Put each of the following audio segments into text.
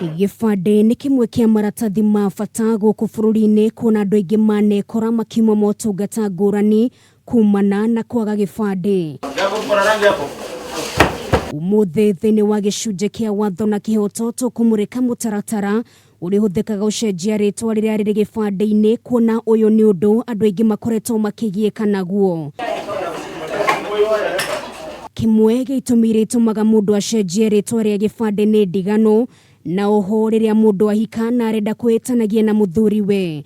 Gĩbandĩ nĩ kĩmwe kĩa maratathi ma bata gũkũ bũrũri-inĩ kuona andũ aingĩ manekora makiuma motungata ngũrani kumana na kwaga gĩbandĩ. Ũmũthĩ thĩinĩ wa gĩcunjĩ kĩa watho na kĩhoto tũkũmũrĩka mũtaratara ũrĩa ũhũthĩkaga gũcenjia rĩtwa rĩrĩa rĩrĩ gĩbandĩ-inĩ kuona ũyũ nĩ ũndũ andũ aingĩ makoretwo makĩgiĩka naguo. Kĩmwe gĩa itũmi iria itũmaga mũndũ acenjie rĩtwa rĩa gĩbandĩ nĩ ndigano na oho rĩrĩa mũndũ ahika na arenda kwĩĩtanagia na mũthuriwe.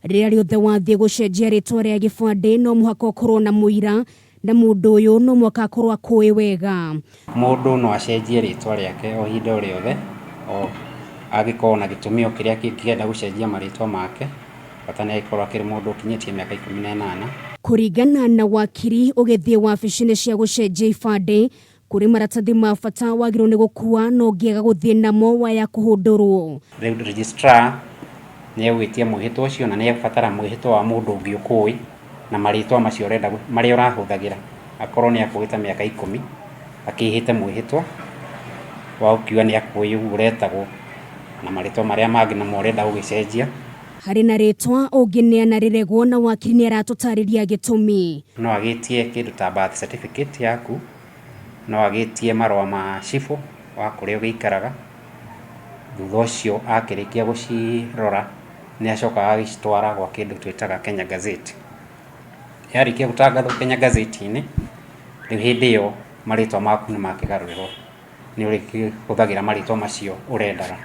Rĩrĩa rĩothe wathiĩ gũcenjia rĩtwa rĩa gĩbandĩ no mũhaka ũkorwo na mũira na mũndũ ũyũ no mũhaka akorwo akũĩ wega. Mũndũ no acenjie rĩtwa rĩake o ihinda o rĩothe o angĩkorwo na gĩtũmi o kĩrĩa kĩngĩenda gũcenjia marĩtwa make, bata nĩ agĩkorwo akĩrĩ mũndũ ũkinyĩtie mĩaka 18. Kũringana na wakiri, ũgĩthiĩ wabici-inĩ cia gũcenjia ibandĩ, kũrĩ maratathi ma bata wagĩrĩirwo nĩ gũkua na ũngĩaga gũthiĩ namo waya kũhũndũrwo. Rĩu registrar nĩ egwĩtia mwĩhĩtwa ũcio na nĩ egũbatara mwĩhĩtwa wa mũndũ ũngĩ ũkũĩ na marĩtwa macio ũrenda marĩa ũrahũthagĩra, akorwo nĩ akũĩ ta mĩaka 10 akĩhĩte mwĩhĩtwa wa gũkiuga nĩ akũĩ ũguo ũretagwo na marĩtwa marĩa mangĩ namo ũrenda gũgĩcenjia. Harĩ na rĩtwa ũngĩneana rĩregwo na wakiri nĩ aratũtarĩria gĩtũmi. No agĩtie kĩndũ ta birth certificate yaku, no agĩtie marũa ma cibũ wa kũrĩa ũgĩikaraga, thutha ũcio akĩrĩkia gũcirora nĩ acokaga agacitwara gwa kĩndũ twĩtaga Kenya Gazette. Yarĩkia gũtangathwo Kenya Gazette-inĩ, rĩu hĩndĩ ĩyo marĩtwa maku nĩ makĩgarũrĩrwo, nĩ ũrĩkĩhũthagĩra marĩtwa macio ũrendaga.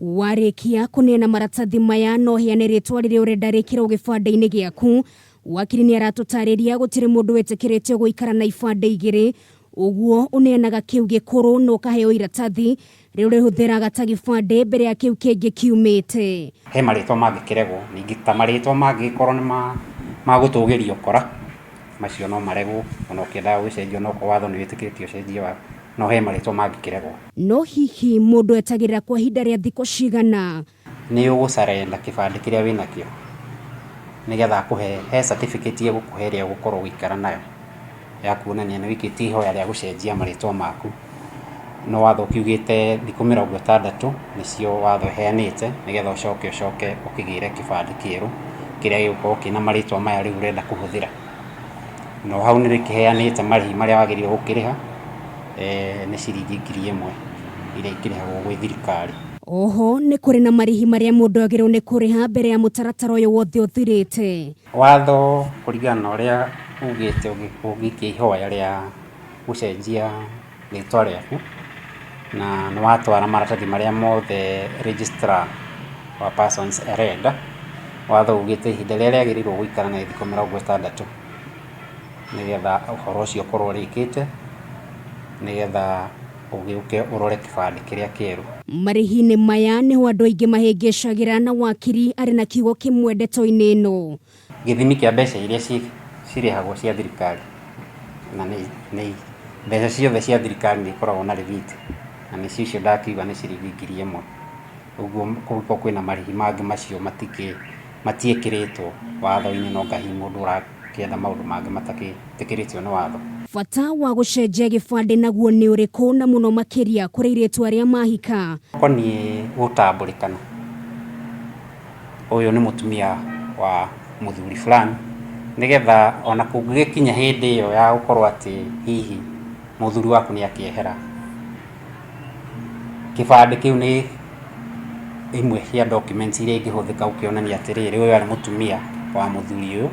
Warĩkia kũneana maratathi maya no ũheane rĩtwa rĩrĩa ũrenda rĩkĩrwo gĩbandĩ-inĩ gĩaku. Wakiri nĩ aratũtarĩria gũtirĩ mũndũ wĩtĩkĩrĩtio gũikara na ibandĩ igĩrĩ, ũguo ũneanaga kĩu gĩkũrũ na ũkaheo iratathi rĩrĩa ũrĩhũthĩraga ta gĩbandĩ mbere ya kĩu kĩngĩ kiumĩte. He marĩtwa mangĩkĩregwo, ningĩ ta marĩtwa mangĩgĩkorwo nĩ ma gũtũgĩria ũkora, macio no maregwo ona ũkĩendaga gũgĩcenjia onokorwo watho nĩ wĩtĩkĩrĩtie ũcenjie watho, no he marĩtwa mangĩkĩregwo. No hihi mũndũ etagĩrĩra kwa ihinda rĩa thikũ cigana? Nĩ ũgũ surrender kĩbandĩ kĩrĩa wĩnakĩo nĩgetha akũhe, he certificate egũkũhe ĩrĩa ũgũkorwo ũgĩikara nayo ya kuonania nĩ wĩikĩtie ihoya rĩa gũcenjia marĩtwa maku. No watho ũkiugĩte thikũ 60 nĩcio watho ũheanĩte nĩgetha ũcoke ũcoke ũkĩgĩre kĩbandĩ kĩerũ kĩrĩa gĩgũkorwo kĩna marĩtwa maya rĩu ũrenda kũhũthĩra. No hau nĩ rĩkĩheanĩte marĩhi marĩa wagĩrĩirwo gũkĩrĩha, nĩ ciringi 1000 iria ikĩrĩhagwo gwĩ thirikari. Oho nĩ kũrĩ na marĩhi marĩa mũndũ agĩrĩirwo nĩ kũrĩha mbere ya mũtaratara ũyũ wothe ũthirĩte. Watho kũringana na ũrĩa ugĩte ũngĩikia ihoya rĩa gũcenjia rĩtwa rĩaku na nĩ watwara maratathi marĩa mothe registrar wa persons arenda, watho ugĩte ihinda rĩrĩa rĩagĩrĩirwo gũikara nĩ thikũ 60 nĩgetha ũhoro ũcio ũkorwo ũrĩkĩte, nĩgetha ũgĩũke ũrore kĩbandĩ kĩrĩa kĩerũ. Marĩhi-inĩ maya nĩho andũ aingĩ mahĩngĩcagĩra na wakiri arĩ na kiugo kĩmwe ndeto-inĩ ĩno. Gĩthimi kĩa mbeca iria cirĩhagwo cia thirikari, na nĩ mbeca ciothe cia thirikari nĩ ikoragwo na rĩthiti, na nĩcio icio ndakiuga nĩ ciringi 1000. Ũguo kũngĩkorwo kwĩna marĩhi mangĩ macio matiĩkĩrĩtwo watho-inĩ, no anga hihi mũndũ ũrakĩenda maũndũ mangĩ matakĩtĩkĩrĩtio nĩ watho. Bata wa gũcenjia gĩbandĩ naguo nĩ ũrĩkũ na mũno makĩria kũrĩ airĩtu arĩa mahika? Ũkoniĩ gũtambũrĩkana, ũyũ nĩ mũtumia wa mũthuri fulani, nĩgetha ona kũngĩgĩkinya hĩndĩ ĩyo ya gũkorwo atĩ hihi mũthuri waku nĩ akĩehera, kĩbandĩ kĩu nĩ imwe cia documents iria ingĩhũthĩka gũkĩonania atĩrĩrĩ, ũyũ arĩ mũtumia wa mũthuri ũyũ,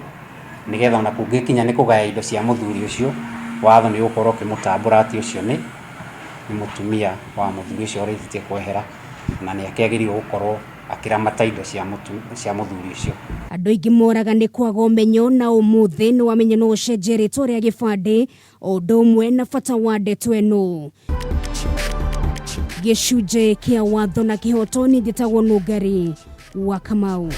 nĩgetha ona kũngĩkinya nĩ kũgaya indo cia mũthuri ũcio, watho nĩ ũgũkorwo ũkĩmũtambũra atĩ ũcio nĩ mũtumia wa mũthuri ũcio ũrĩkĩtie kwehera, na nĩ akĩagĩrĩirwo gũkorwo akĩramata indo cia mũthuri ũcio. Andũ aingĩ moraga nĩ kwaga ũmenyo na ũmũthĩ nĩ wamenya no ũcenjie rĩtwa rĩa gĩbandĩ o ũndũ ũmwe na bata wa ndeto ĩno. Gĩcunjĩ kĩa watho na kĩhoto niĩ njĩtagwo Nũngari wa Kamau.